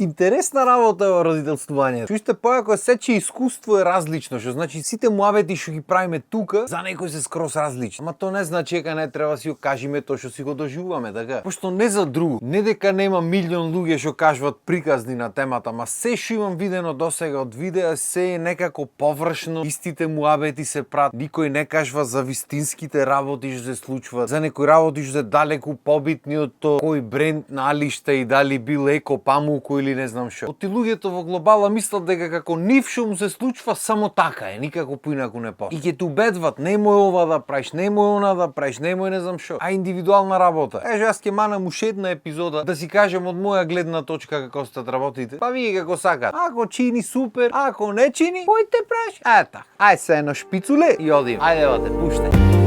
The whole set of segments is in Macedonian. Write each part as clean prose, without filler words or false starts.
Интересна работа е родителствувањето. Чујте, појако сече искуство е различно, што значи сите муабети што ги правиме тука, за некој се скрос различно. Ама тоа не значи дека не треба да си го кажеме тоа што си го доживуваме, така? Пошто не за друго, не дека нема милион луѓе што кажуваат приказни на темата, ма се што имам видено досега од видеа се е некако површно, истите муабети се прат, никој не кажува за вистинските работи што се случваат, за некои работи што се далеку побитни од тоа кој бренд налишта и дали бил еко памуко или не знам што. Оти луѓето во глобала мислат дека како нив што му се случва само така е, никако поинаку не по. И ќе те убедват, немој ова да правиш, немој она да правиш, немој не знам што. А индивидуална работа. Еже јас ќе манам уште една епизода да си кажем од моја гледна точка како стат работите. Па вие како сакат. Ако чини супер, ако не чини, појте правиш. Ета, ај се едно шпицуле и одиме. Ајде вате, пуштај.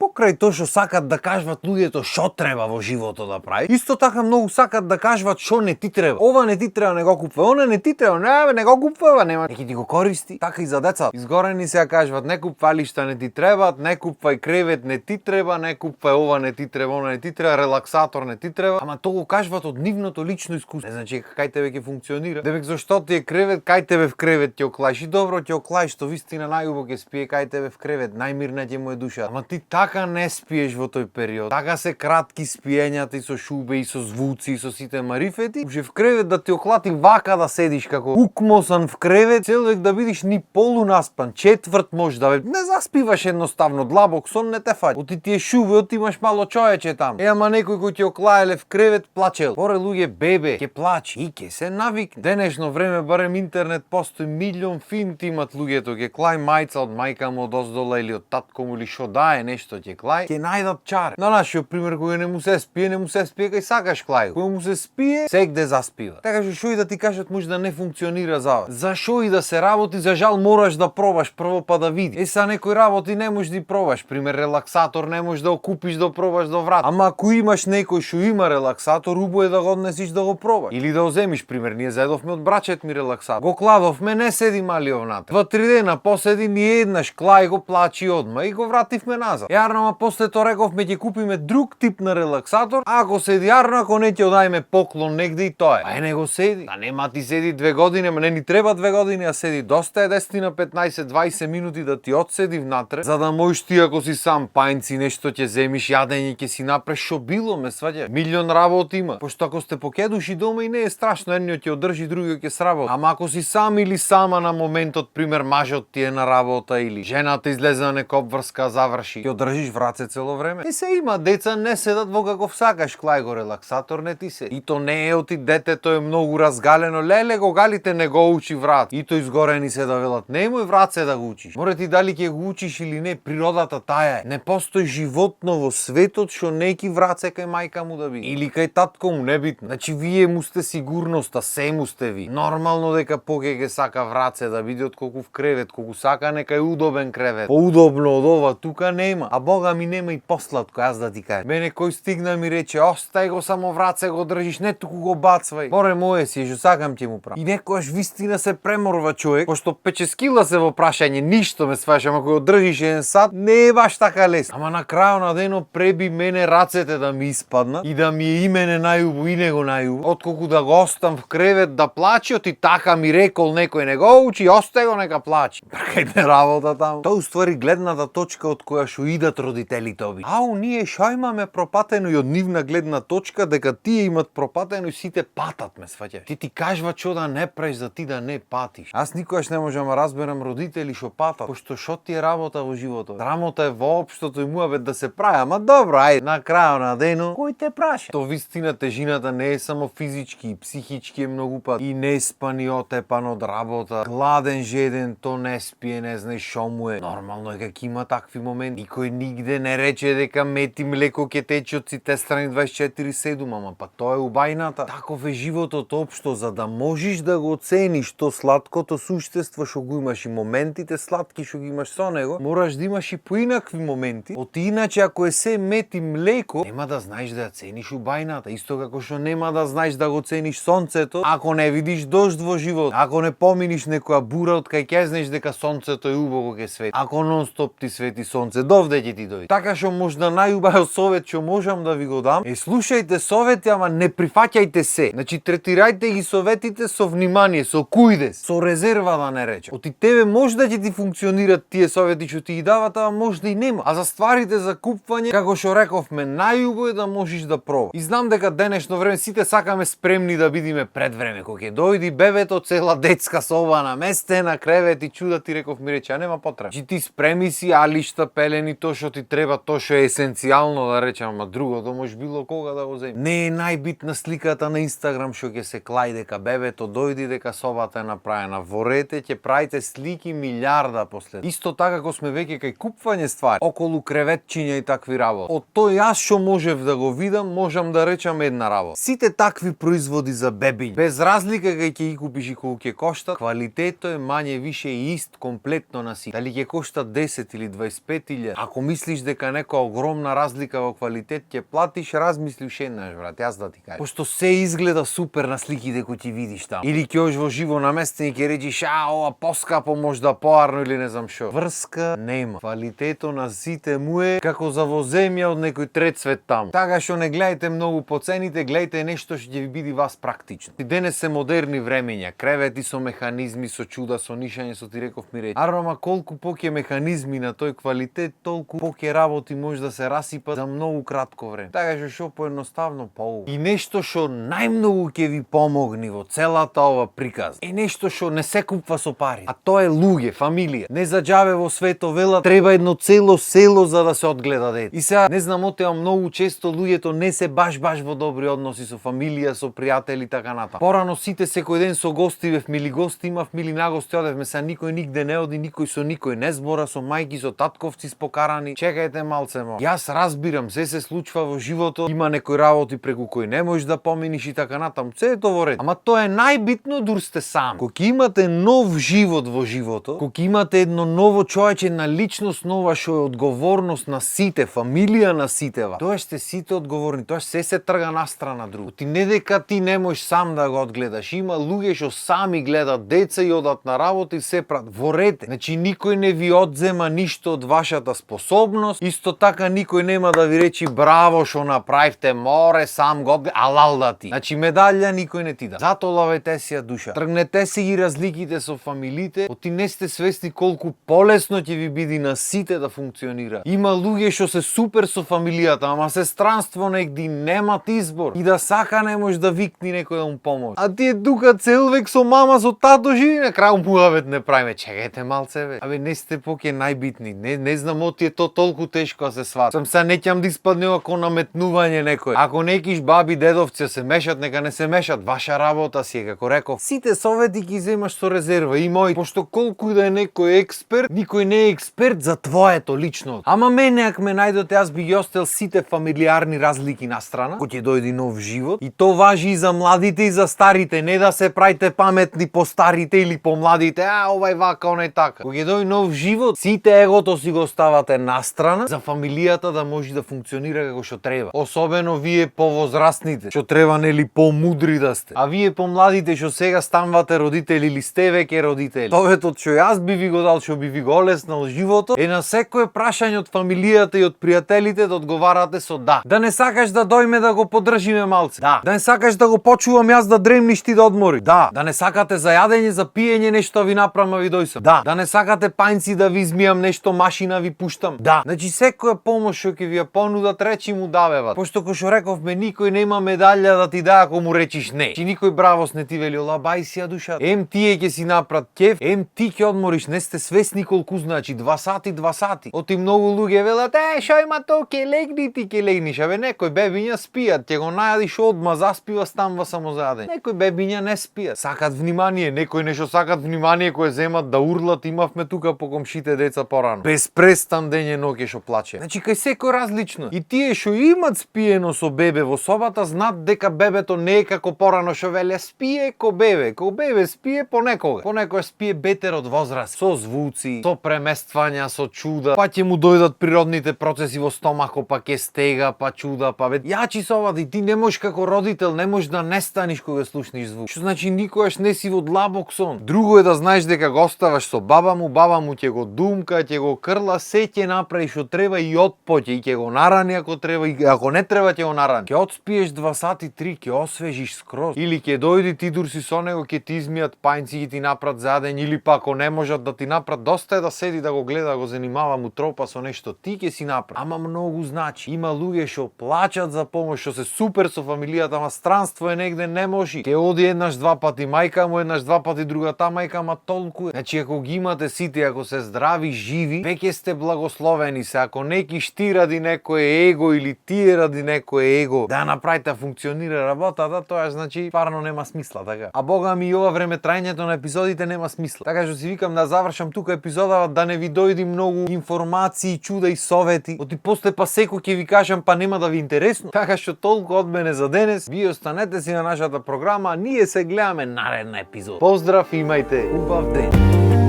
Покрај тоа што сакат да кажат луѓето што треба во животот да прави, исто така многу сакат да кажат што не ти треба. Ова не ти треба, не го купувај, она не ти треба, не го купувај, нема. Неки ти го користи. Така и за деца. Изгорени се кажат не купувај лишта не ти требаат, не купувај кревет не ти треба, не купувај ова не ти треба, она не ти треба, релаксатор не ти треба. Ама тоа го кажат од нивното лично искуство. Не значи кај тебе ќе функционира. Дебек зашто ти е кревет, кај тебе в кревет ќе оклаиш и добро ќе оклаиш, што вистина најубаво ќе спие кај тебе в кревет, најмирна ќе му е душа. Ама ти така не спиеш во тој период. Така се кратки спиењата и со шубе и со звуци и со сите марифети. Уже в кревет да ти оклати вака да седиш како укмосан в кревет, цел век да бидиш ни полунаспан, четврт може да бе. Не заспиваш едноставно, длабок сон не те фаќа. Оти ти е шубе, оти имаш мало човече таму. Ама некој кој ќе оклаеле в кревет плачел. Поре луѓе бебе ќе плачи и ќе се навик. Денешно време барем интернет постои милион финти имат луѓето, ќе клај мајца од мајка му одоздола или од татко му или шо дае нешто ќе клај. Ќе најдат чар. На нашиот пример кој не му се спие кај сакаш клај. Кој му се спие, сегде заспива. Така што и да ти кажат може да не функционира за вас. За шо и да се работи, за жал мораш да пробаш прво па да видиш. Са некои работи не можеш да ги пробаш, пример релаксатор не можеш да го купиш да пробаш до врат. Ама ако имаш некој што има релаксатор, убаво е да го однесиш да го пробаш. Или да го земиш, пример, ние заедовме од брачет ми релаксатор. Го кладовме, не седи мали овната. 2-3 дена поседи ни еднаш клај го плачи одма и го вративме назад. Јарно, ама после тоа рековме ќе купиме друг тип на релаксатор, ако седи јарно, ако не ќе одајме поклон негде и тоа е. Ај не го седи. А нема ти седи 2 години, ама не ни треба 2 години, а седи доста е 10 на 15-20 минути да ти одседи внатре, за да можеш ти ако си сам пајнци нешто ќе земиш, јадење ќе си направиш шо било, ме сваѓа. Милион работи има. Пошто ако сте покедуши дома и не е страшно, едниот ќе одржи, другиот ќе сработи. Ама ако си сам или сама на моментот, пример мажот ти е на работа или жената излезе на нека обврска, заврши, ќе одржиш враце цело време. И се има деца не седат во каков сакаш клај го релаксатор, не ти се. И то не е оти детето е многу разгалено, леле го галите не го учи врат. И то изгорени се да велат, немој враце да го учиш. Море ти дали ќе го учиш или не, природата таа е. Не постои животно во светот што неки враце кај мајка му да биде. Или кај татко му, не битно. Значи вие му сте сигурноста, се му сте ви. Нормално дека поке ќе сака враце да биде отколку в кревет, колку сака нека е удобен кревет. Поудобно од ова тука нема. А бога ми нема и посладко, јас да ти кажам. Мене кој стигна ми рече, остај го само враце го држиш, не туку го бацвај. Море моје си, што сакам ќе му правам. И некојаш вистина се преморва човек, пошто печескила се во прашање, ништо ме сваќа, ама кој одржиш 1 сат, не е баш така лесно. Ама на крајот на денот преби мене рацете да ми испаднат и да ми е имене најубаво и него најубаво, отколку да го остам в кревет да плачи, оти така ми рекол некој не го учи, остај го нека плачи. Прекајте работа таму. Тоа уствари гледната точка од која што идат родителите оби. Ау, ние шо имаме пропатено и од нивна гледна точка дека тие имат пропатено и сите патат, ме сваќа. Ти кажува што да не правиш за ти да не патиш. Аз никогаш не можам да разберам родители што патат, пошто што ти е работа во животот. Работа е воопштото и муабет да се прави, ама добро, ајде, на крајот на денот кој те праша? То вистина тежината не е само физички и психички е многу пат. И неспан и отепан од работа, гладен, жеден, то не спие, не знаеш шо му е. Нормално е дека има такви моменти. Никој Нигде не рече дека мет и млеко ќе тече од сите страни 24/7, ама па тоа е убајната. Таков е животот општо, за да можеш да го оцениш то сладкото суштество што го имаш и моментите сладки што ги имаш со него, мораш да имаш и поинакви моменти. Иначе ако е се мет и млеко, нема да знаеш да ја цениш убајната. Исто како што нема да знаеш да го цениш сонцето, ако не видиш дожд во живот, ако не поминиш некоја бура од кај ќе знаеш дека сонцето е убаво ќе свети. Ако нон-стоп ти свети сонце, довде ќе ти дојде. Така што можда најубаво совет што можам да ви го дам е слушајте совети, ама не прифаќајте се. Значи третирајте ги советите со внимание, со кујдес, со резерва да не речам. Оти тебе можда ќе ти функционират тие совети што ти ги дават, ама можда и нема. А за стварите за купување, како што рековме, најубаво е да можеш да пробаш. И знам дека денешно време сите сакаме спремни да бидиме пред време. Кога ќе дојди бебето, цела детска соба наместена, кревет и чуда, ти реков ми рече, а нема потреба. Чи ти спреми си алишта, пелени, тоа што ти треба, тоа што е есенцијално да речам, ама другото може било кога да го земи. Не е најбитна сликата на Инстаграм што ќе се клај дека бебето дојди, дека собата е направена. Во рете ќе правите слики милиарда после. Исто така како сме веќе кај купување ствари, околу креветчиња и такви работи. Од тој јас што можев да го видам, можам да речам една работа. Сите такви производи за бебиња, без разлика кај ќе ги купиш и колку ќе коштат, квалитето е мање више ист комплетно на сите. Дали ќе коштат 10 или 25.000, ако мислиш дека некоја огромна разлика во квалитет ќе платиш, размислиш еднаш, брат, јас да ти кажам. Пошто се изгледа супер на сликите кои ќе видиш таму. Или ќе ош во живо наместен и ќе речиш, ова поскапо, можда поарно или не знам што. Врска нема. Квалитето на сите му е како за во земја од некој трет свет таму. Така што не гледајте многу по цените, гледајте нешто што ќе ви биде вас практично. И денес се модерни времења, кревети со механизми, со чуда, со нишање, со ти реков ми речи. Ама колку поќе механизми на тој квалитет, толку поќе работи може да се расипат за многу кратко време. Така што поедноставно поубаво. И нешто што најмногу ќе ви помогне во целата ова приказ е нешто што не се купува со пари, а тоа е луѓе, фамилија. Не за џабе во свето велат треба едно цело село за да се одгледа дете. И сега не знам, отеа многу често луѓето не се баш во добри односи со фамилија, со пријатели така натаму. Порано сите секој ден со гости бевме или гости имавме или на гости одевме, сега никој нигде не оди, никој со никој не збора, со мајки, со татковци спокарани. Чекајте малце мо. Јас разбирам, се случува во животот, има некои работи преку кои не можеш да поминиш и така натаму. Се е тоа во ред. Ама тоа е најбитно дур сте сам. Кога имате нов живот во животот, кога имате едно ново човече на личност нова што е одговорност на сите, фамилија на сите ва. Тоа сте сите одговорни, тоа се трга настрана друго. Ти не дека ти не можеш сам да го одгледаш. Има луѓе што сами гледат деца и одат на работа и се прат. Во ред. Значи никој не ви одзема ништо од вашата способност. Исто така никој нема да ви речи браво што направивте, море сам го одгледа, алал да ти. Значи медалја никој не ти да. Зато лавете си ја душа. Тргнете си ги разликите со фамилите, оти не сте свесни колку полесно ќе ви биде на сите да функционира. Има луѓе што се супер со фамилијата, ама се странство негди немат избор. И да сака не може да викни некој да му помогне. А тие тука цел век со мама, со тато живи, на крај муавет не правиме. Чекајте малце бе. Абе не сте поќе најбитни. Не знам оти е то толку тешко да се свати. Сам се неќам да испадне ако наметнување некој. Ако некиш баби, дедовци се мешат, нека не се мешат. Ваша работа си е, како реков. Сите совети ги земаш со резерва и мој. Пошто колку и да е некој експерт, никој не е експерт за твоето лично. Ама мене ако ме најдете, аз би ги остел сите фамилиарни разлики на страна, кој ќе дојде нов живот. И то важи и за младите и за старите, не да се правите паметни по старите или по младите, овај вака, онај така. Кога ќе дојде нов живот, сите егото си го оставате на страна за фамилијата да може да функционира како што треба. Особено вие повозрастните, што треба нели помудри да сте. А вие помладите што сега станвате родители или сте веќе родители. Советот што јас би ви го дал, што би ви го олеснал животот, е на секое прашање од фамилијата и од пријателите да одговарате со да. Да не сакаш да дојме да го поддржиме малце. Да. Да не сакаш да го почувам јас да дремниш ти да одмори. Да. Да не сакате за јадење, за пиење нешто ви направам, ви дојсам. Да. Да не сакате пајнци да ви измијам нешто, машина ви пуштам. Да. Значи секоја помош што ќе ви ја понудат, речи му давеват. Пошто кој што рековме, никој нема медалја да ти даде ако му речиш не. Чи никој бравос не ти вели, лабај си ја душа. Ем тие ќе си направат кеф, ем ти ќе одмориш, не сте свесни колку значи 2 сати, 2 сати. Оти многу луѓе велат, шо има то, ке легни ти, ке легниш. Абе некој бебиња спијат, ќе го најадиш одма, заспива, станва само за јадење. Некој бебиња не спијат, сакат внимание, некој нешто сакат внимание кое земат да урлат, имавме тука по комшите деца порано. Без престан дење ноќе што плаче. Значи кај секој различно. И тие што имат спиено со бебе во собата знаат дека бебето не е како порано што веле спие ко бебе. Ко бебе спие понекога. Понекогаш спие бетер од возраст, со звуци, со премествања, со чуда. Па ќе му дојдат природните процеси во стомахот, па ќе стега, па чуда, па јачи со ова и ти не можеш како родител, не можеш да нестаниш кога слушнеш звук. Што значи никогаш не си во длабок сон. Друго е да знаеш дека го оставаш со баба му ќе го думка, ќе го крла, се ќе направи што треба и отпоќе, и ќе го нарани ако треба, и ако не треба ќе го нарани. Ќе отспиеш 2 сати 3, ќе освежиш скроз. Или ќе дојди ти дурси со него, ќе ти измијат пајнци, ќе ти направат за јадење, или па ако не можат да ти направат, доста е да седи да го гледа, го занимава, му тропа со нешто, ти ќе си направи. Ама многу значи. Има луѓе што плачат за помош, што се супер со фамилијата, ама странство е негде не може. Ќе оди еднаш 2 пати мајка му, еднаш 2 пати другата мајка, ама толку е. Значи ако ги имате сите, ако се здрави, живи, веќе сте благословени се. Ако неки шти ради некое его или тие ради некое его да направите функционира работата, тоа значи стварно нема смисла, така. А бога ми и ова време трајањето на епизодите нема смисла. Така што си викам да завршам тука епизодава, да не ви дојди многу информации, чуда и совети. Оти после па секој ќе ви кажам па нема да ви интересно. Така што толку од мене за денес. Вие останете си на нашата програма, ние се гледаме наредна епизод. Поздрав, имајте убав ден.